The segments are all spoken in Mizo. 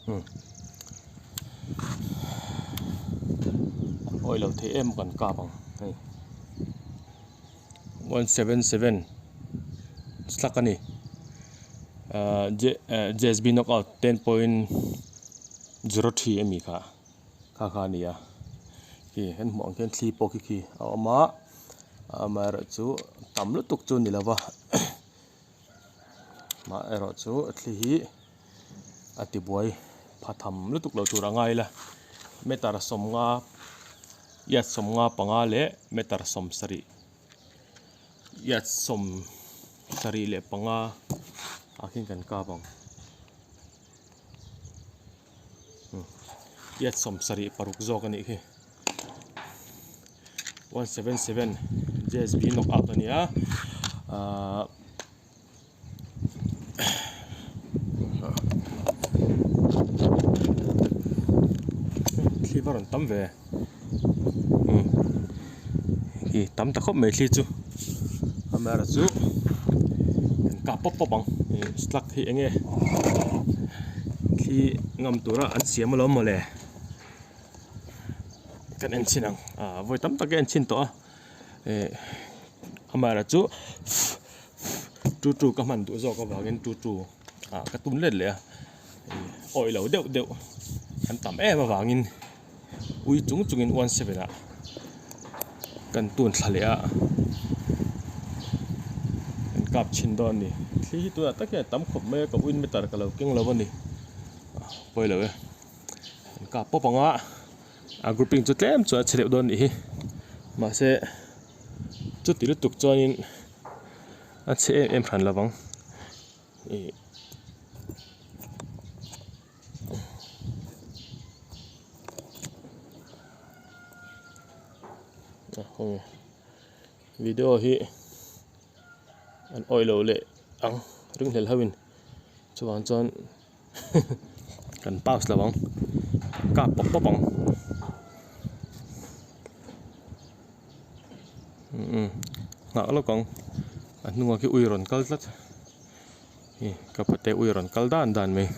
Umm an awih lo thei em kan kap ang hei 177 slug a ni ahh J eh J S B knockout 10.03 ami kha kha kha a ni a khi kan hmuh ang khian thli pawh khi khi a awm a amaherawhchu tam lutuk chu a ni lo va amaherawhchu thli hi. a tibuai pha tham lutuk lo tur a ngai ila meter sawmnga yard sawmnga panga leh meter sawmsarih yard sawmsarih leh panga ah khian kan kap ang yard sawmsarih paruk zawk a nih khi 177 J S B knock out a ni a ahh. Thli va rawn tam ve umm khi tam ta khawp mai thli chu amaherawhchu kan kap pawp pawp ang ih slug hi eng nge thli ngam tura an siam alawm mawle kan en chhin ang ah vawi tam tak ka en chhin tawh a ih amaherawhchu. Two two ka hman duh zawk avangin two two ah ka tum let leh a ih awih lo deuh deuh an tam em avangin ui chung chungin 17 ah kan tun thla leh a kan kap chhin dawn a ni thli hi tunah tak hian a tam khawp mai a ka win meter ka lo keng lo a ni pawi lo e kan kap pawp ang a a grouping chu tlem chuan a chhe deuh dawn a nih hi mahse. Chuti lutuk chuanin a chhe em em hran lovang ih video hi an awih loh leh ang ringhlel ho in chuvang chuan kan pause lo ang kap pawp pawp ang. Umm nghah lawk ang a hnungah khi ui rawn kal tlat ih ka pate ui rawn kal dan dan mai.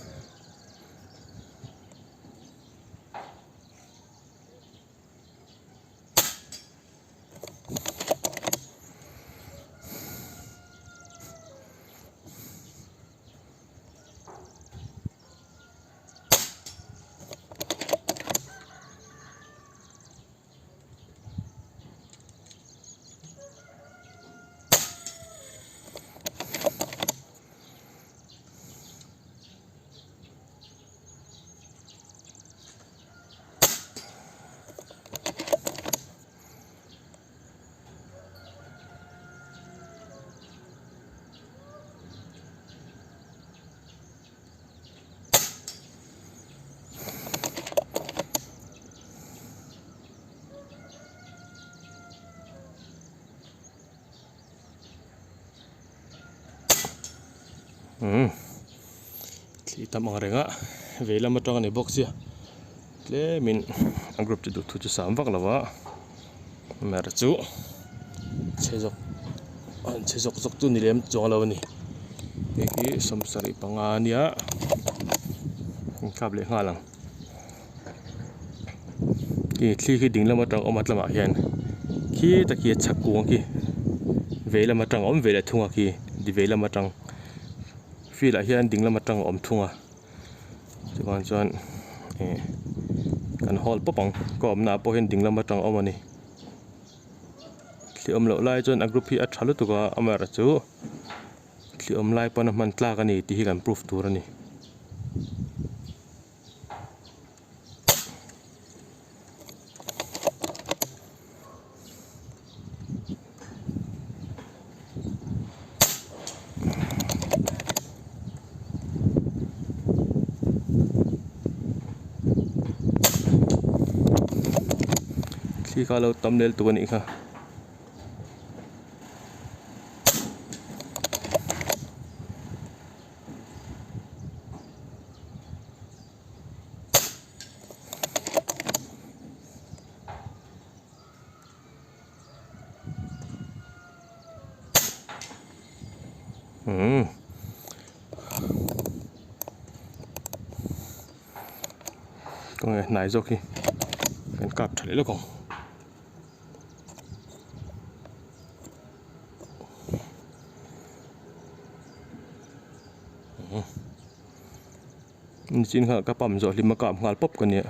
Umm thli tam ang reng a vei lam atang a ni bawk sia tlemin a group chu duhthu chu sam vak lo va mer chu chhe zawk an chhe zawk zawk chu ni lem chuang lo a ni hei hi sawmsarih panga a nia an kap leh nghal ang. Khi thli khi ding lam atang awm a tlamah hian khi tak hi a chhak kung khi vei lam atang a awm ve leh thung a khi vei lam atang field ah hian ding lam atang a awm thung a chuvang chuan ih kan hawl pawp ang ka awmna ah pawh hian ding lam atang a awm a ni thli awm loh lai chuan a group hi a tha lutuk a amaherawhchu thli awm lai pawn a hman tlak a ni tih hi kan proof tur a ni. Thli kha a lo tam lel tuk a nih kha. Umm. Khawnge hnai zawk hi kan kap tha leh lawk ang. Nichin kha ka pump zawh hlim a kap nghal pawp ka nia.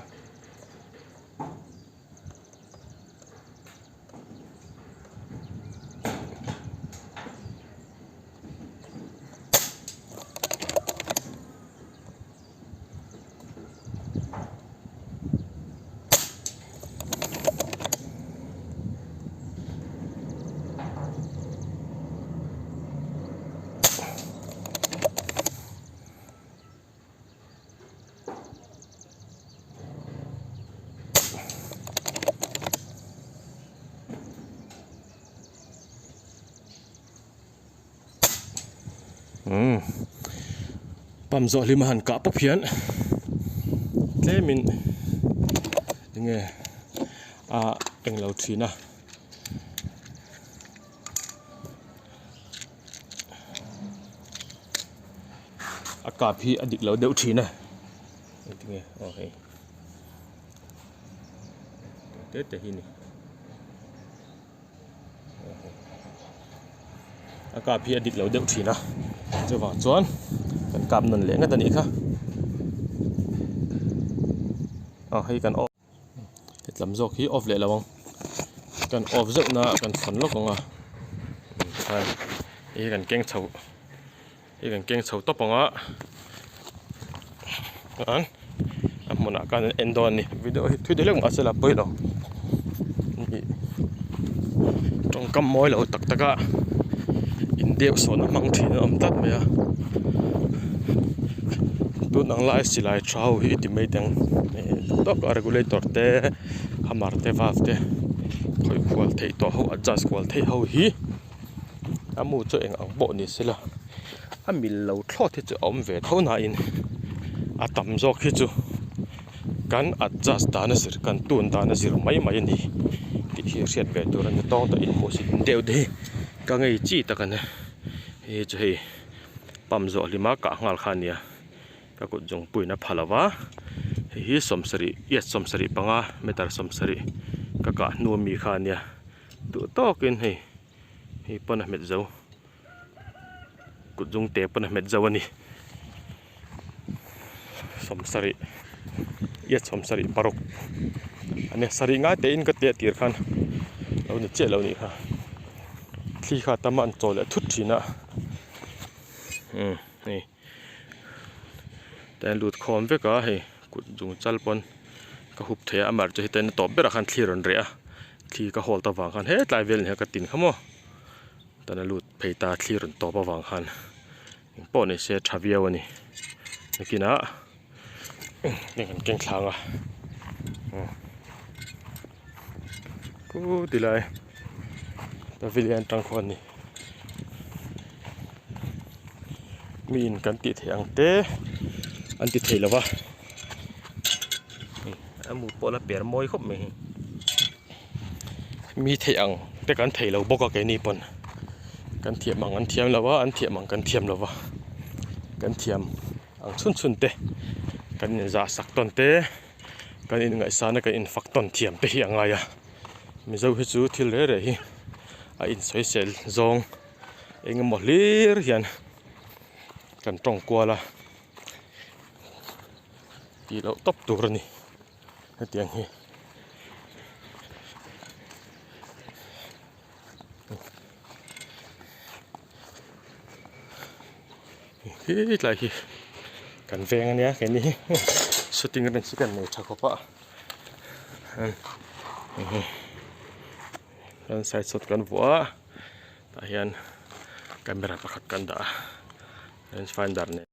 Umm pump zawh hlim a han kah pawp hian tlemin enge a englo thin a. A kap hi a dik lo deuh thin a engtinge aw hei te te hi ni a kap hi a dik lo deuh thin a chuvang chuan kan kap nawn leh ngat a nih kha aw hei kan off. Hetlam zawk hi off leh lo ang kan off zeuh na kan thawn lawk ang a khan hei hi kan keng chho hei kan keng chho tawp ang a chuan a hmunah khan an en dawn a ni video hi thui deuh hlek mahse la pawi lo tawngkam mawi lo tak tak a in deuh sawhna hmang thin an awm tlat mai a tun ang lai silai tha ho hi i ti mai teh ang duh tawk a regulator te hammer te valve te khawih kual theih tawh ho adjust kual theih ho hi a mu chu eng ang pawh ni se la a mil lo thlawt hi chu a awm ve tho nain a tam zawk hi chu. Kan adjust dan a zir kan tun dan a zir mai mai a ni tih hi hriat ve tur a ni tawng tawh in hmuh sit deuh te hi ka ngei chi tak a ni hei chu hei pump zawh hlima kah nghal kha a nia ka kut zungpuiin a pha lo va hei hi sawmsarih yet sawmsarih panga meter sawmsarih ka kah hnu ami kha a nia duh tawkin hei hei pawn a hmet zo kut zungte pawn a hmet zo a ni. Sawmsarih iat sawmsarih paruk a nia sarih ngai te in ka tia tir khan lo ni chiah lo nih kha thli kha tam a an chaw leh thut thin a umm hei te an lut khawm vek a hei kut zung chal pawn ka hup thei a amaherawhchu heta in a tawp berah khan thli a rawn reh a thli ka hawl ta vang khan hetlai vel ni kha ka tin kha maw tan a lut phei ta thli rawn tawp avang khan. Eng pawh ni se tha viau a ni nakinah heng kan keng thlang a kuti lai pavilion atang khuan ni miin kan tih theih ang te an ti thei lo va a mu pawh la per mawi khawp mai hi mi theih ang te kan thei lo bawk a keini pawn kan thiam ang an thiam lo a an thiam ang kan thiam lo va kan thiam ang chhun chhun te kan inzah sak tawn te kan inngaihsana kan infak tawn thiam te hi a ngai a mizo hi chu thil reh reh hi a insawisel zawng eng emaw hlir hian kan tawng kual a tih loh tawp tur a ni. Hetiang hi he tlai hi kan veng ania keini hi shooting range hi kan nei tha khawp a kan side shot kan vuah a tah hian camera pakhat kan dah a range finder nen.